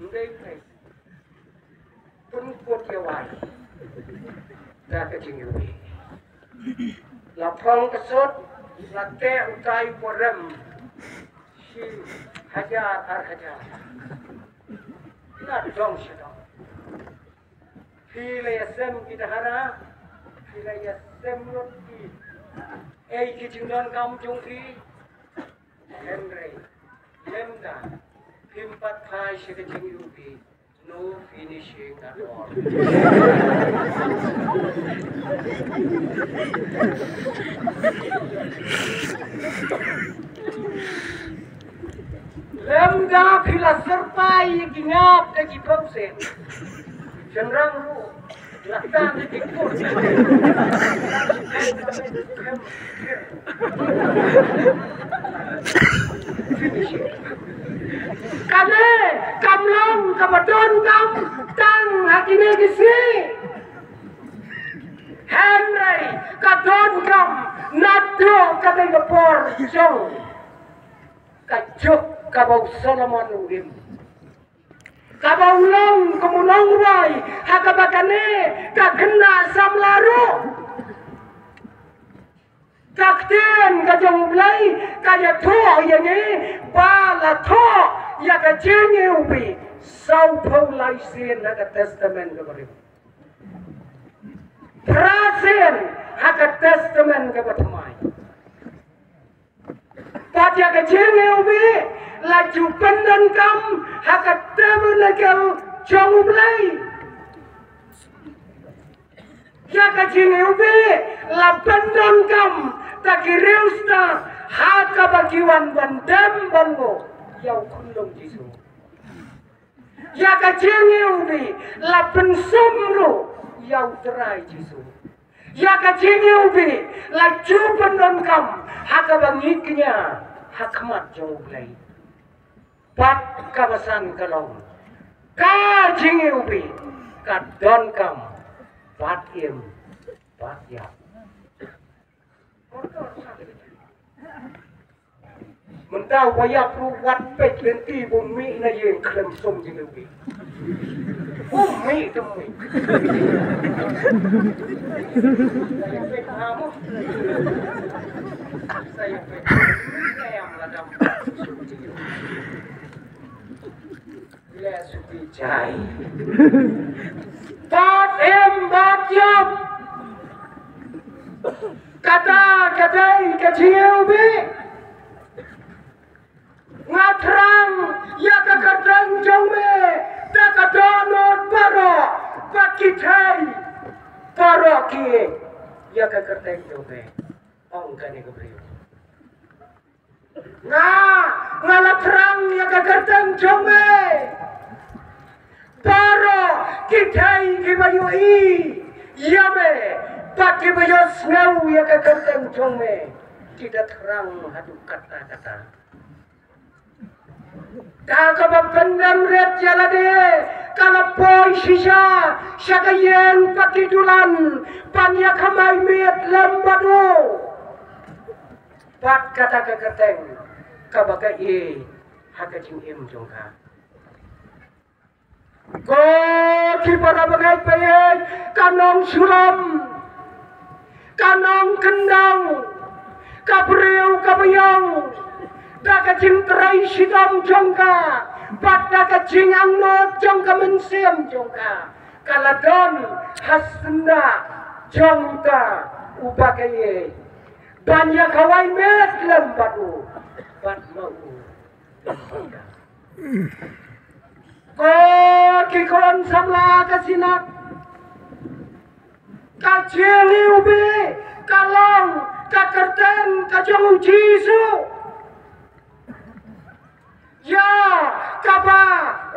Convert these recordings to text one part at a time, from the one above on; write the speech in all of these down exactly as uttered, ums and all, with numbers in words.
Ngi pynput ïa wai da ka jingïohi. La phong ka sut, la teh utai u ba rem shi hajar ar hajar. La dong sha dong. Phi la ïasem ki dahara, phi la ïasem lut ki, ei, ki jingdonkam jong phi. Hynrei lymda phim pat phai sha ka jingïohi, no finishing at all. Lymda phi la syrpai ïa ki ngap da ki phew sien. Shynrang ruh la tang ïa ki kut. Kane kam long kaba donkam tang ha kine ki sngi. Hynrei ka donkam naduh kata ka por jong ka juk kaba u Solomon u im, kaba u long kum u nongrwai ha kaba kane ka khynnah samla ruh. Ka ktien ka jong U Blei ka ïathuh ïa ngi ba la thoh ïa ka jingïohi sawphew lai sien ha ka Testament kaba rim, phra sien ha ka Testament kaba thymmai. Bad ïa ka jingïohi la ju pyndonkam ha ka tabernacle jong U Blei. Ïa ka jingïohi la pyndonkam da ki riewstad ha kaba ki wan ban dem ban nguh ïa u khunlung Jisu. Ïa ka jingïohi la pynsum ruh ïa U Trai Jisu. Ïa ka jingïohi la ju pyndonkam ha kaba ngi kñia ha khmat jong U Blei. Bad kaba san ka long, ka jingïohi ka donkam bad im bad ïap. Mynta u ba ïap ruh wat peit lynti bun mih na ïing khlem sum jingïohi. Um mih te mih. Sa ïa peit ha mo. Sa ïa peit. Ïa ïam la dam. Ïa suki jai. Bad im bad ïap. Kata ka dei ka jingïohi. Nga thrang ïa ka kyrteng jong me da ka dohnud baroh, bad ki thei baroh ki ïeit ïa ka kyrteng jong me, ong kane ka briew. Nga, nga la thrang ïa ka kyrteng jong me. Baroh ki thei kiba ïohi ïa me bad kiba ïohsngew ïa ka kyrteng jong me, ki da thrang haduh katta katta. Da kaba pyndem rit ïa lade, ka la poi shisha sha ka ïing bad ki dulan ban ïa khamai miet lem bad u. Bad kata ka kyrteng kaba ka ïeit ha ka jingim jong ka. Ko ki para bangeit bangeit, ka nongshlur, ka nongkyndong, ka briew kaba ïong, da ka jingtrei shitom jong ka bad da ka jingangnud jong ka mynsiem jong ka, ka la don ha syndah jong uta uba ka ïeit ban ïa kawei miet lem bad u, bad ma u. Ko ki khun samla ka Synod, ka jingïohi ka long ka kyrteng ka jong u Jisu. Ïa kaba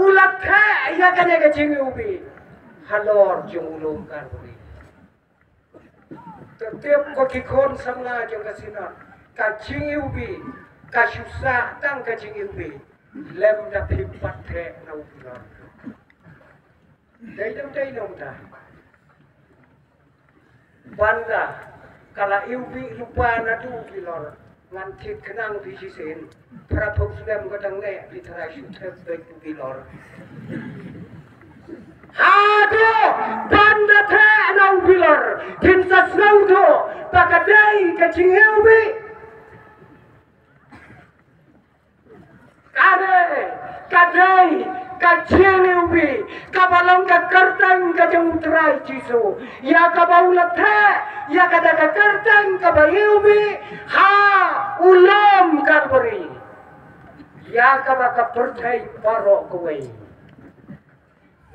u la theh ïa kane ka jingïohi halor jong u lum Kalbari. Te tip ko ki khun samla jong ka Synod, ka jingïohi ka shu sah tang ka jingïohi lem da phim pat theh na u bilor. Dei dei dei nongta. Bad ka la ïohi lypa naduh u bilor. Ngan thied khnang phi shisien. Para phew snem ka dang leh phi tharai shu thep beit u bilor. Haduh ban da theh na u bilor phin sa sngewthuh ba ka dei ka jingiwbih. Ka dei, ka dei ka jingiwbih kaba long ka kyrteng ka jong u Trai Jisu. Ïa kaba u la theh ïa kata ka kyrteng kaba iwbih ha u lum Kalbari, ïa kaba ka pyrthei baroh kawei.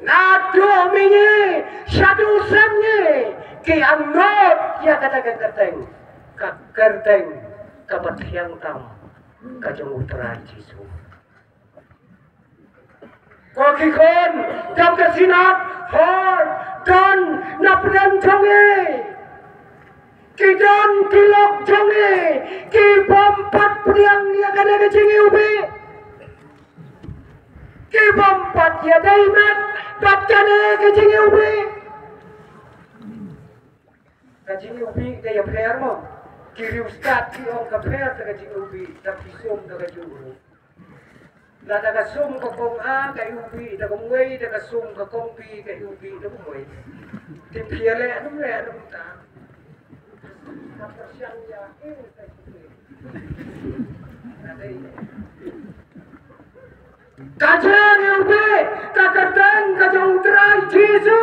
Naduh mihngi shaduh sepngi ki angnud ïa kata ka kyrteng, ka kyrteng kaba thiang tam ka jong u Trai Jisu. Ko ki khun jong ka Synod, hooid, don na pdeng jong ngi ki don ki lok jong ngi ki bym pat pdiang ïa kane ka jingiwbih. Ki bym pat ïadei met bad kane ka jingiwbih. Ka jingiwbih ka ïapher mo. Ki riewstad ki ong ka pher da ka jingiwbih, da ki sum da ka juh ruh. Lada ka sum ka kong A ka iwbih da kawei, da ka sum ka kong B ka iwbih da kawei. Te phi ïaleh, ym leh, ym ta. Ka pyrshang ïa, eh, ka iwbih. Ka dei. Ka jingiwbih ka kyrteng ka jong u Trai Jisu.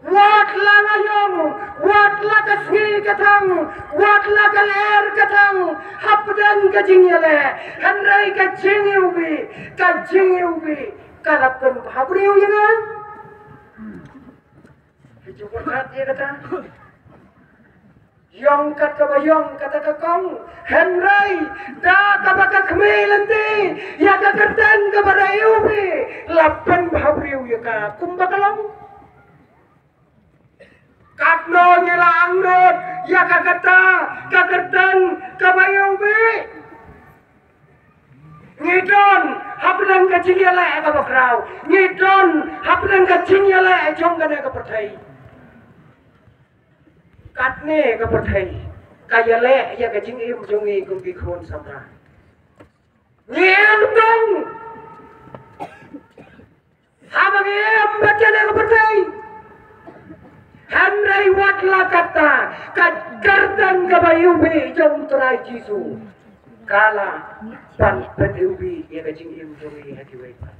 Wat la nga ïong, wat la ka sngi ka thang, wat la ka lyer ka thang hapdeng ka jingïaleh, hynrei ka jingiwbih, ka jingiwbih ka la pynbhabriew ïa nga. Ki ju pyrkhat ïa kata. Ïong kat kaba ïong kata ka kong, hynrei da kaba ka khmih lynti ïa ka kyrteng kaba da iwbih, la pynbhabriew ïa ka kumba ka long. Katno ngi la angnud ïa ka kata ka kyrteng kaba iwbih. Ngi don hapdeng ka jingïaleh kaba khraw, ngi don hapdeng ka jingïaleh jong kane ka pyrthei. Katne ka pyrthei ka ïaleh ïa ka jingim jong ngi kum ki khun samla. Ngi im tang haba ngi im bad kane ka pyrthei. Hynrei wat la katta, ka kyrteng kaba iwbih jong u Trai Jisu ka la pan pyniwbih ïa ka jingim jong ngi ha kiwei pat.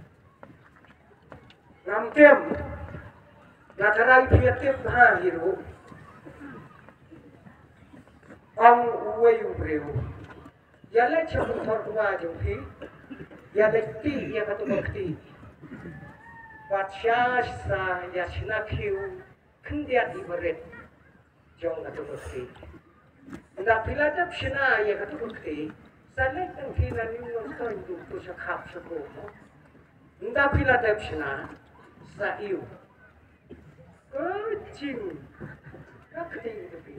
Ngam tip, nga tharai phi ïa tip bha hi ruh. Ong uwei u briew, ïa leit sha kynthor kba jong phi, ïa leit kti ïa katu ka kti. Wat sha sa ïa shna khiew khyndiat i barit jong katu ka kti. Nda phi la dep shna ïa katu ka kti, sa leit tang phi na New Nongstoiñ, tu sha khap sha ko mo. Nda phi la dep shna, sa ïoh. Ka jing, ka kti ka phi.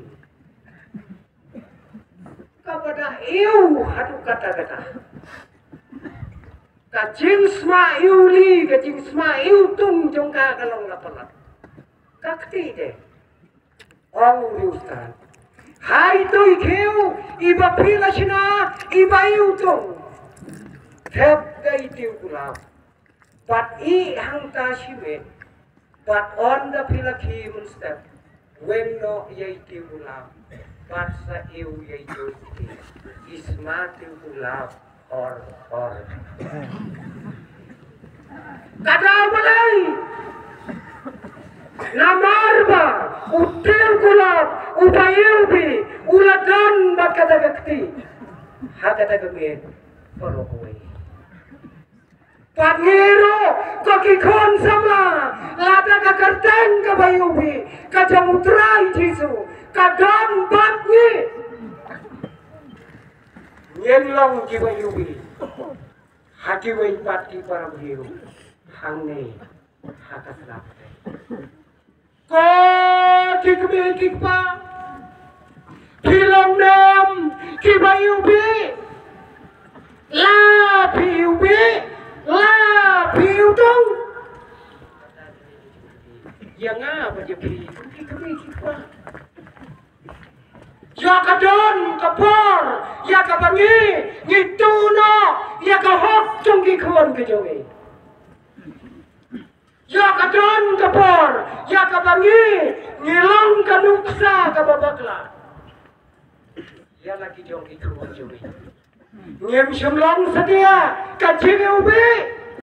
Kaba da ïoh haduh katta katta. Ka jingsma ïoh li, ka jingsma ïoh tung jong ka ka long la palat. Ka kti de. Ong u riewstad. Hai tu i khiew, iba phi la shna, iba ïoh tung. Thep da i tiew kulab. Bad ïeh hangta shi miet. Bad ynda phi la khie mynstep, weng noh ïa i tiew kulab bad sa ïoh ïa i tiew kulab. I sma tiew kulab hor hor. Ka daw balei? Namar ba u tiew kulab uba iwbih u la don bad kata ka kti ha kata ka miet baroh kawei. Bad ngi ruh ko ki khun samla, lada ka kyrteng kaba iwbih ka jong u Trai Jisu ka don bad ngi, ngin long kiba iwbih ha kiwei pat ki para briew hangne ha ka sla pyrthei. Ko ki kmie ki kpa, phi long ne em kiba iwbih? La phi iwbih, la phi iwtung. Ïa nga bad ïa phi, ki kmie ki kpa, Ïa ka don ka por ïa kaba ngi, ngi tuh noh ïa ka hok jong ki khun ka jong ngi. Ïa ka don ka por ïa kaba ngi, ngi long ka nuksa kaba bakla ïa la ki jong ki khun jong ngi. Ngim shym long satia ka jingïohi.